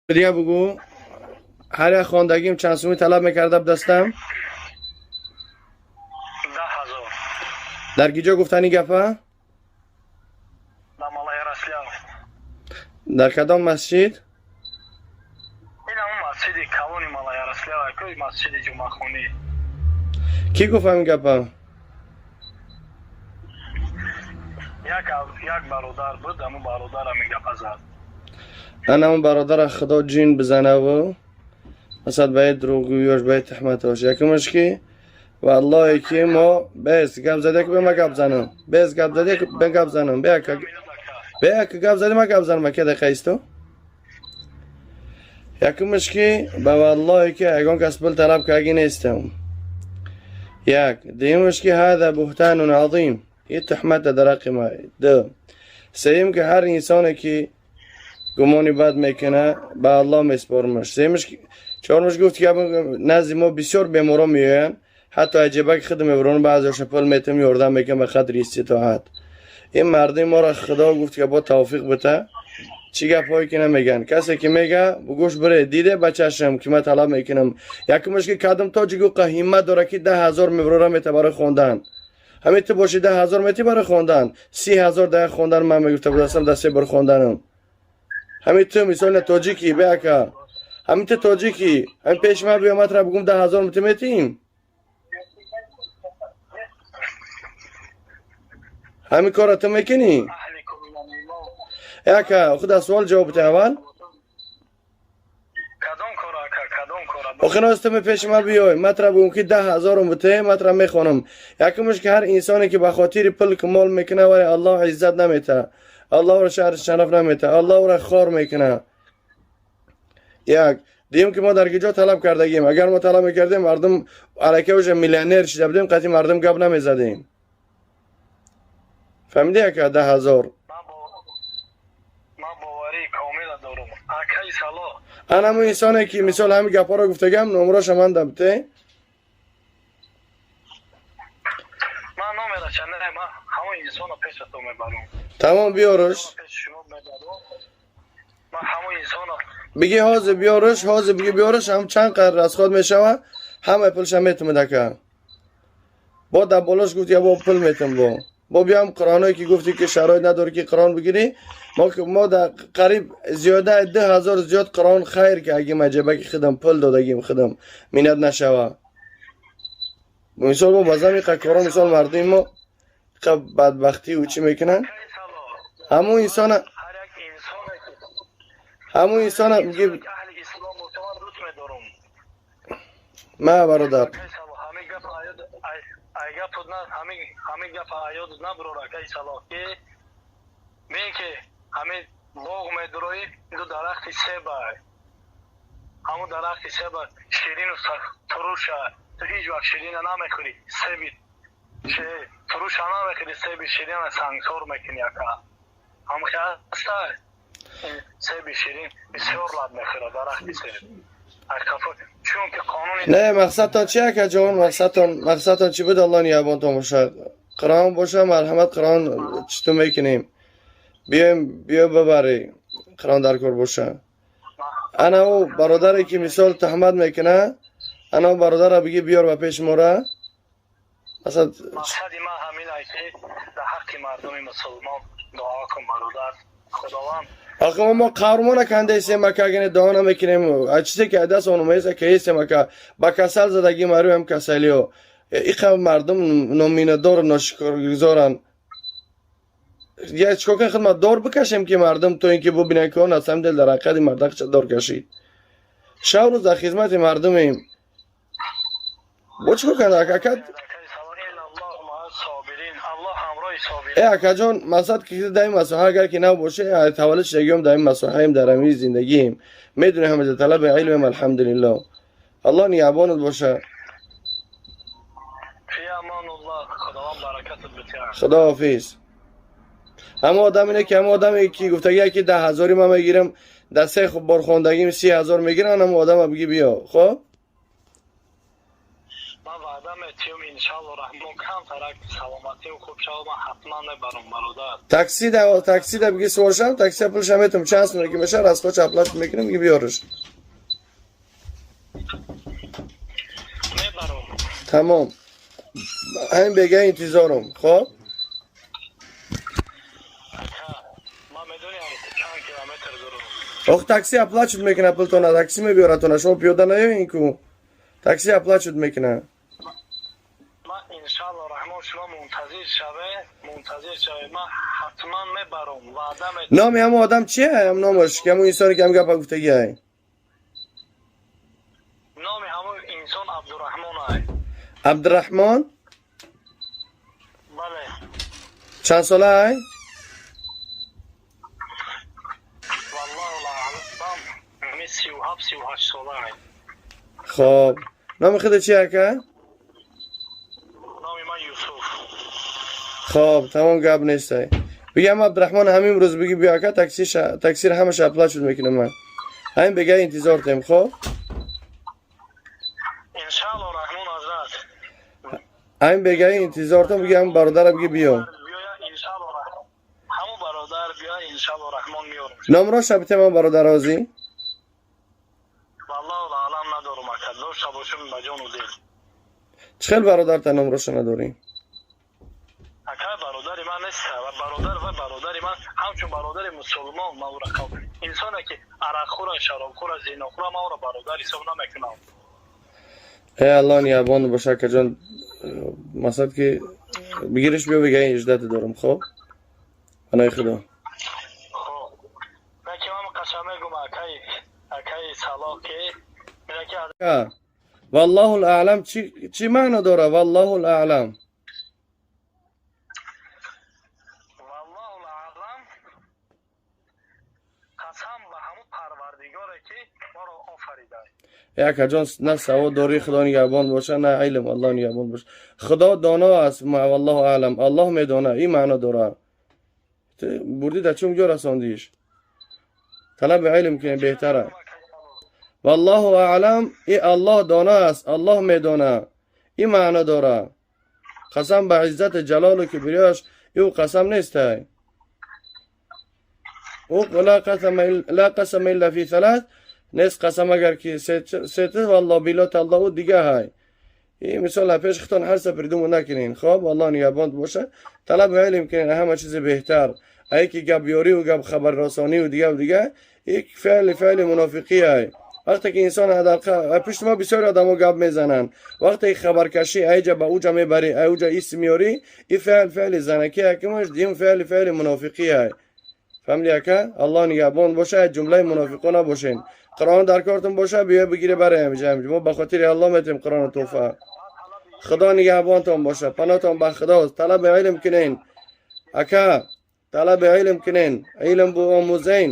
Дига бугӯ, ҳар як хондагим чанд сумӣ талаб мекарда дастам? 10 000. Дар киҷо гуфтани гапа? Дар Малоярослав. Дар кадом масҷид? Ин ҳамун масҷиди калони Малоярослав, ку, масҷиди ҷумъахонӣ. Кӣ гуфт ҳамин гапа? Як бародар буд, ҳамун бародар ҳамин гапа зад. Ана он бародара худо ҷин бизанаву масалан ба дурӯғгӯёш, ба тӯҳматош. Якумаш ки валлоҳе ки мо бес гап заде ки ма гап занам, бес гап заде ки бе гап занам, бе ака, бе ака, гап заде, ма гап занам, ака, дақиқа исто. Якумаш ки ба валлоҳе ки ягон кас пул талаб карги нестам. Як. Дуюмаш ки ҳада буҳтанун азим, и туҳмата дар ҳаққи ма. Ду. Сеюм ки ҳар инсоне ки гумони бад мекуна, ба Аллоҳ месупормаш. Сеюмаш, чормаш гуфт ки назди мо бисёр беморон меоянд, ҳатто аҷибаки худ мебурон, баъзеоша пул метем, ёрдам мекунам ба қадри иститоат. Ин мардуми моро худо гуфт ки бо тавфиқ бита, чӣ гапҳое ки намеган. Касе ки мега, гӯш бире, диде ба чашм ки ман талаб мекунам. Якумаш ки кадом тоҷик уқа ҳиммат дора ки 10 000 мебурора мета барои хондан? Ҳамин ту боши, 10 000 метӣ барои хондан? 30 000 дар як хондан ман мегуфта будастам, дар се бор хонданам. Ҳамин ту мисол на тоҷикӣ, бе ака, ҳамин ту тоҷикӣ, ҳамин пеши ман биё, матра бугум, 10 000 ту метиҳим? Ҳамин корро ту мекунӣ? Ака, худ аз суол ҷавоб бите аввал. Охир ноз ту пеши ман биёй, матра бугум ки 10 000-ум бите, матра мехонам. Якумаш ки ҳар инсоне ки ба хотири пул ки мол мекуна, вале Аллоҳ иззат намета, Аллоҳро шаҳр шараф намета, Аллоҳро хор мекуна. Як. Дуюм ки мо дар киҷо талаб кардагим? Агар мо талаб мекардем, мардум аллакай уже миллионер шида будем, қатъи мардум гап намезадем. Фаҳмидӣ, ака? 10 000. Ана ҳамун инсоне ки мисол ҳамин гапҳоро гуфтагам, номроша ман дабте. Тамом, биёрш. Биги ҳозир биёрш, ҳозир биги биёрш, ҳам чанд қадр расход мешава, ҳамаи пулша метумад, ака. Бо дар болош гуфт, я бо пул метум, бо биям қуръоное ки гуфтӣ ки шароит надорӣ ки қуръон бигирӣ, мо дар қариб зиёда 2000 зиёд қуръон хайр кардагим, аҷабаки худам пул додагим худам, миннат нашава. Мисол мо ба зами қакоро, мисол мардуми мо бадбахтию чӣ мекунанд? Ҳамун инсона, ҳамун инсона миги ма бародар. Ҳамин гапа аёдат набурор, акаи Салоҳ, ки бин ки ҳамин боғ медуроӣ, ду дарахти себа, ҳамун дарахти себа ширину туруша, ту ҳеҷ вақт ширина намехӯрӣ, себи туруша намехӯрӣ, себи ширина сангсор мекунӣ, ака. Ҳамхи аста, себи ширин бисёр лаб мехӯрад дарахти себ, чунки қонуни Не, мақсадтон чи, акаҷон? Мақсадтон чӣ буд? Алло ниябонтон боша. Қуръон боша, марҳамат, қуръон читу мекунем, биёем, биё бибарӣ, қуръон дар кор боша. Ана ӯ бародаре ки мисол туҳмат мекуна, ана ӯ бародарро биги биёр ба пеши мора, масалан. Мақсади ман ҳамин ай ки дар ҳаққи мардуми мусулмон дуо кун, бародар, худованд. Охи мо қаврмона кандаистем, ака, агане дуо намекунем, чизе ки даст ономаест, ка естем, ака, ба касал задагӣ маруям, касалиё иқа мардум номинадору ношукргузоранд. Я чикор кунем, хидмат дор бикашем ки мардум то ин ки бубинанд ки он аз ҳамин дил дар ҳақиқати мардак дор кашид. Шаб рӯз дар хизмати мардумем, бо чикор кунад, ака? Э, акаҷон, мақсад ки дар ин масоҳа агар ки набоше, таваллуд шудагиём дар ин масоҳаем, дар ҳамин зиндагием, медонем, ҳамаҷа талаби илмем, алҳамдулиллоҳ. Аллоҳ нигаҳбонат боша. Худоҳофиз. Ҳамон одам ине ки ҳамон одаме ки гуфтагия ки 10 000-и ман мегирам, дар се бор хондагим 30 000 мегирам, ҳамон одама биги биё, хоб. метиём, иншалло раҳмон, камтарак саломатиам хуб шава, ман ҳатман мебарам, бародар. Такси да бигӣ суворшам, такси пулша метум, чанд сум ки меша, расход оплатить мекунем, бигӣ биёрш. Мебарам. Тамом, ҳамин бега интизорум, хоб. Ака, ман медонам, чанд километр дурам. Ох, такси оплачивать мекуна пултона, такси мебиёратона, шумо пиёда наёин ку, такси оплачивать мекуна. Ман, иншалло раҳмон, шумо мунтазир шаве, мунтазир шаве, ман ҳатман мебарам, ваъда метиҳам. Номи ҳамон одам чие? Ҳам номаш, ки ҳамон инсоне ки ҳам гапа гуфтагиай. Номи ҳамон инсон Абдураҳмон ай. Абдураҳмон? Бале. Чанд сола ай? Валлоҳу аълам, ҳамин 37, 38 сола ай. Хоб, номи худа чи, ака? Номи ман Юсуф. Хоб, тамом, гап нестай. Бигам Абдураҳмон ҳамин рӯз бигӣ биё, ака, таксиро ҳамаша оплачивать мекунам ман. Ҳамин бега интизор тем, хоб. Иншалло раҳмон, ҳазрат. Ҳамин бега интизор тем, бигӣ ҳамин бародара бигӣ биё. Биёя, иншалло, ҳамон бародар биёя, иншалло раҳмон, меёрам. Номроша битем, ҳам бародар ҳозӣ. Валлоҳу аълам, надорам, ака, дошта бошам, ба ҷону дил. Чӣ хел бародарта номроша надорӣ? Ака, бародари ман нест ва бародар ва бародари ман ҳамчун бародари мусулмон ман ӯра қабул, инсоне ки арақхӯра, шаробхӯра, зинохӯра, ман ӯро бародар ҳисоб намекунам. Э, Аллоҳ нигаҳбон боша, акаҷон. Масалан, ки бигириш, биё, бига иждате дорам, хоб, панои Худо. Хоб, наки ман қасам мегум, акаи Салоҳ, ки ки Валлоҳу аълам чӣ маъно дора, валлоҳу аълам? Валлоҳу аълам, қасам ба ҳамун Парвардигоре, ки моро офарида. Э, акаҷон, на савод дорӣ, Худо нигаҳбон боша, на илм, Аллоҳ нигаҳбон боша. Худо доно аст, валлоҳу аълам, Аллоҳ медона, ин маъно дора. Ту бурдӣ дар чун ҷо расондиш. Талаби илм кунем, беҳтара. Валлоҳу аълам, и Аллоҳ доно аст, Аллоҳ медона, ин маъно дора. Қасам ба иззати ҷалолу кибриёш, ӯ қасам нестай. Ӯ ла қасама илла фи салас нест, қасам агар ки сета, валло, било, талло, ӯ дига ҳай. И мисол пеш хитон ҳар са придумать накунин, хоб, Аллоҳ нигаҳбон боша. Талаби илм кунин, ҳама чизи беҳтар. Ай ки гап ёриву гап хабаррасониву дигаву дига, ик феъли мунофиқӣ ай. Вақте ки инсон пишти мо бисёри одамо гап мезананд, вақте ки хабаркашӣ айҷа ба уҷа мебарӣ, ай уҷа ис меёрӣ, и феъл феъли занакӣ ҳакимаш, дим феъли мунофиқӣ ай. Фаҳмидӣ, ака? Аллоҳ нигаҳбон боша, ай ҷумлаи мунофиқо набошен. Қуръон дар кортон боша, биё, бигире, баре ҳамиҷа. Мо ба хотири Аллоҳ метем Қуръону тӯҳфа. Худо нигаҳбонтон боша, паноҳтон ба Худост. Талаби илм кунен, ака, талаби илм кунен, илм омӯзен.